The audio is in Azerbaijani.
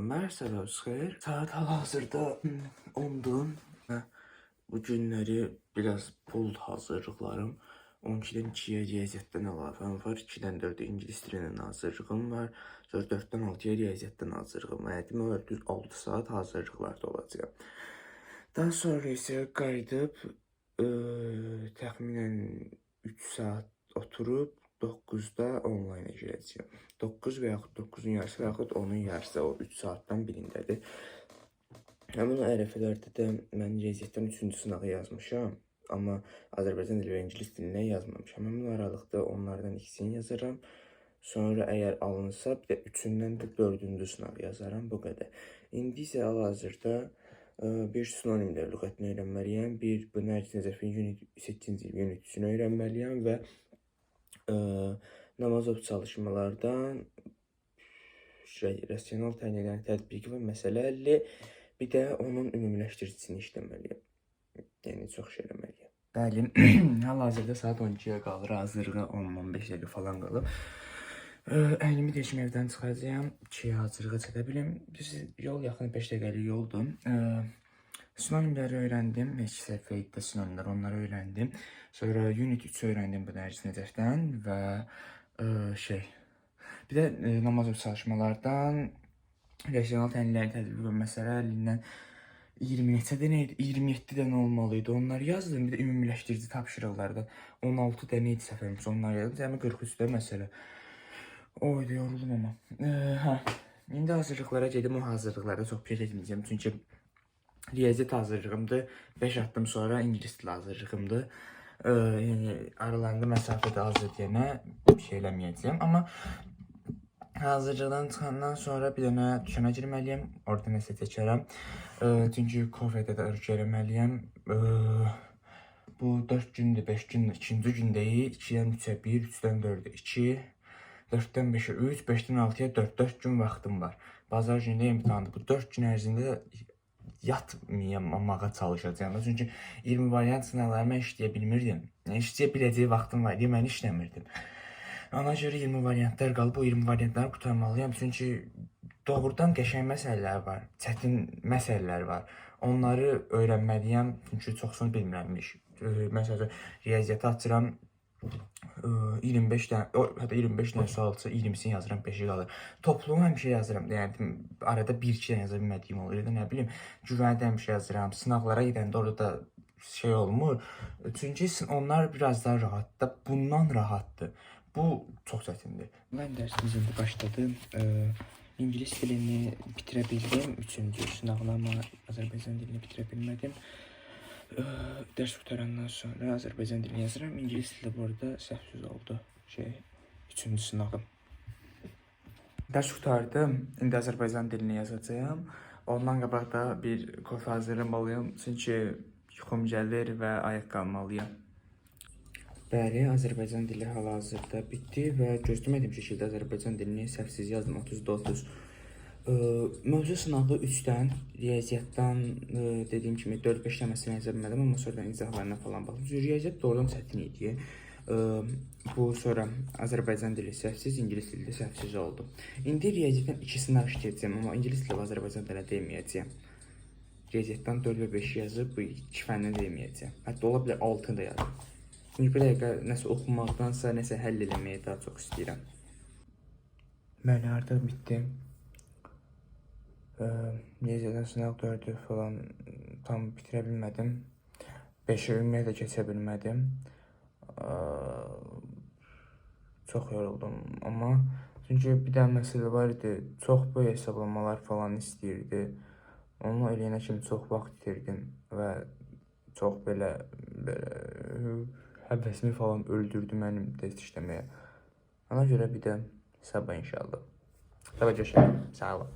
Selamlar, sabahınız xeyir. Saat hal-hazırda 10-dur. Bu günləri biraz pul hazırlıqlarım. 12-dən 2-yə riyaziyyatdan əlavəm var. 2-dən 4-ə ingilis dilindən hazırlığım var. Sonra 4-dən 6-ya riyaziyyatdan hazırlığım var. Yəni demək olar düz 6 saat hazırlıqlarda olacağam. Daha sonra isə qayıdıb təxminən 3 saat oturub 9-da onlayna girəcəyəm. 9 və yaxud 9-un yarısı və yaxud 10-un yarısı o 3 saatdan birindədir. Həmin o ərəfələrdə də mən riyaziyyatdan 3-cü sınağı yazmışam, amma Azərbaycan dili və ingilis dilindən yazmamışam. Həmin o aralıqda onlardan ikisini yazıram. Sonra əgər alınsa, bir də üçündən də 4-cü sınağı yazaram, bu qədər. İndi isə hal-hazırda bir sinonimlər lüğətini öyrənməliyəm, bir bu Nərgiz Nəcəfin unit 8-ci unit 3-ünü öyrənməliyəm və Namazov çalışmalardan rasional təhlillərin tətbiqi və məsələ həlli, bir də onun ümumiləşdiricisini işləməliyəm. Yəni çox şey eləməliyəm. Bəli, hal-hazırda saat 12-yə qalır, hazırlığa 10-15 dəqiqə falan qalıb. Əynimi dəyişim evdən çıxacağam ki, hazırlığa çata bilim. Düz yol yaxın 5 dəqiqəlik yoldur. Sinonimləri öyrəndim. Heç səhifə idi sinonimlər, onları öyrəndim. Sonra Unit 3 öyrəndim bu Nərgiz Nəcəfdən və şey. Bir də Namazov çalışmalardan rasional təhlillərin tətbiqi və məsələ həllindən 20 neçə dənə idi? 27 dənə olmalı idi. Onları yazdım. Bir də ümumiləşdirici tapşırıqlardan 16 dənə idi səhv etmirəmsə, onları yazdım. Cəmi 43 də məsələ. Oydu, yoruldum amma. Hə. İndi hazırlıqlara gedim. O hazırlıqlarda çox bir şey etməyəcəm. Çünki riyaziyyat hazırlığımdır. 5 addım sonra ingilis dili hazırlığımdır. Yəni aralarında məsafə də azdır deyənə bir şey eləməyəcəyəm. Amma hazırlıqdan çıxandan sonra bir dənə dükana girməliyəm. Orada nəsə seçərəm. Çünki kofedə də örgü eləməliyəm. Bu 4 gündür, 5 gündür, ikinci gündəyik. 2-dən 3-ə 1, 3-dən 4-ə 2, 4-dən 5-ə 3, 5-dən 6-ya 4. 4 gün vaxtım var. Bazar günü də imtahandır. Bu 4 gün ərzində yatmayamağa çalışacağam. Çünki 20 variant sınavları mən işləyə bilmirdim. Yəni işləyə biləcəyi vaxtım var idi, mən işləmirdim. Ona görə 20 variantlar qalıb, o 20 variantları qurtarmalıyam. Çünki doğrudan qəşəng məsələlər var, çətin məsələlər var. Onları öyrənməliyəm, çünki çoxsunu bilmirəmmiş. Məsələn, riyaziyyatı açıram, 25 dənə, hətta 25 dənə sualsa 20-sini yazıram, 5-i qalır. Toplumu həmişə yazıram. Yəni arada 1-2 dənə yaza bilmədiyim olur. Ya da nə bilim, güvəni də həmişə yazıram. Sınaqlara gedəndə orada da şey olmur. Çünki onlar biraz daha rahatdır. Bundan rahatdır. Bu çox çətindir. Mən dərsimiz indi başladı. İngilis dilini bitirə bildim. Üçüncü sınağını, amma Azərbaycan dilini bitirə bilmədim. Dərs qurtarandan sonra Azərbaycan dilini yazıram. İngilis dili bu arada səhvsiz oldu. Şey, üçüncü sınağım. Dərs qurtardım. İndi Azərbaycan dilini yazacağam. Ondan qabaq da bir kofe hazırlamalıyam. Çünki yuxum gəlir və ayıq qalmalıyam. Bəli, Azərbaycan dili hal-hazırda bitdi və gözləmədiyim şəkildə Azərbaycan dilini səhvsiz yazdım 30-da 30. Mövzu sınağı 3-dən, riyaziyyatdan dediyim kimi 4-5 dənə məsələ yaza bilmədim, amma sonradan izahlarına falan baxdım. Çünki riyaziyyat doğrudan çətin idi. Bu sonra Azərbaycan dili səhvsiz, ingilis dili də səhvsiz oldu. İndi riyaziyyatdan 2 sınaq işləyəcəyəm, amma ingilis dili və Azərbaycan dilinə deməyəcəyəm. Riyaziyyatdan 4 və 5 yazıb bu iki fəndən deməyəcəyəm. Hətta ola bilər 6-nı da yazım. Çünki bir dəqiqə nəsə oxumaqdansa nəsə həll eləməyi daha çox istəyirəm. Bəli, artıq bitdi. Riyaziyyatdan sınaq 4-ü falan tam bitirə bilmədim. 5-ə ümumiyyətlə keçə bilmədim. Çox yoruldum amma çünki bir dənə məsələ var idi. Çox böyük hesablamalar falan istəyirdi. Onu eləyənə kimi çox vaxt itirdim və çox belə həvəsimi falan öldürdü mənim test işləməyə. Ona görə bir də sabah inşallah. Sabah görüşərik. Sağ olun.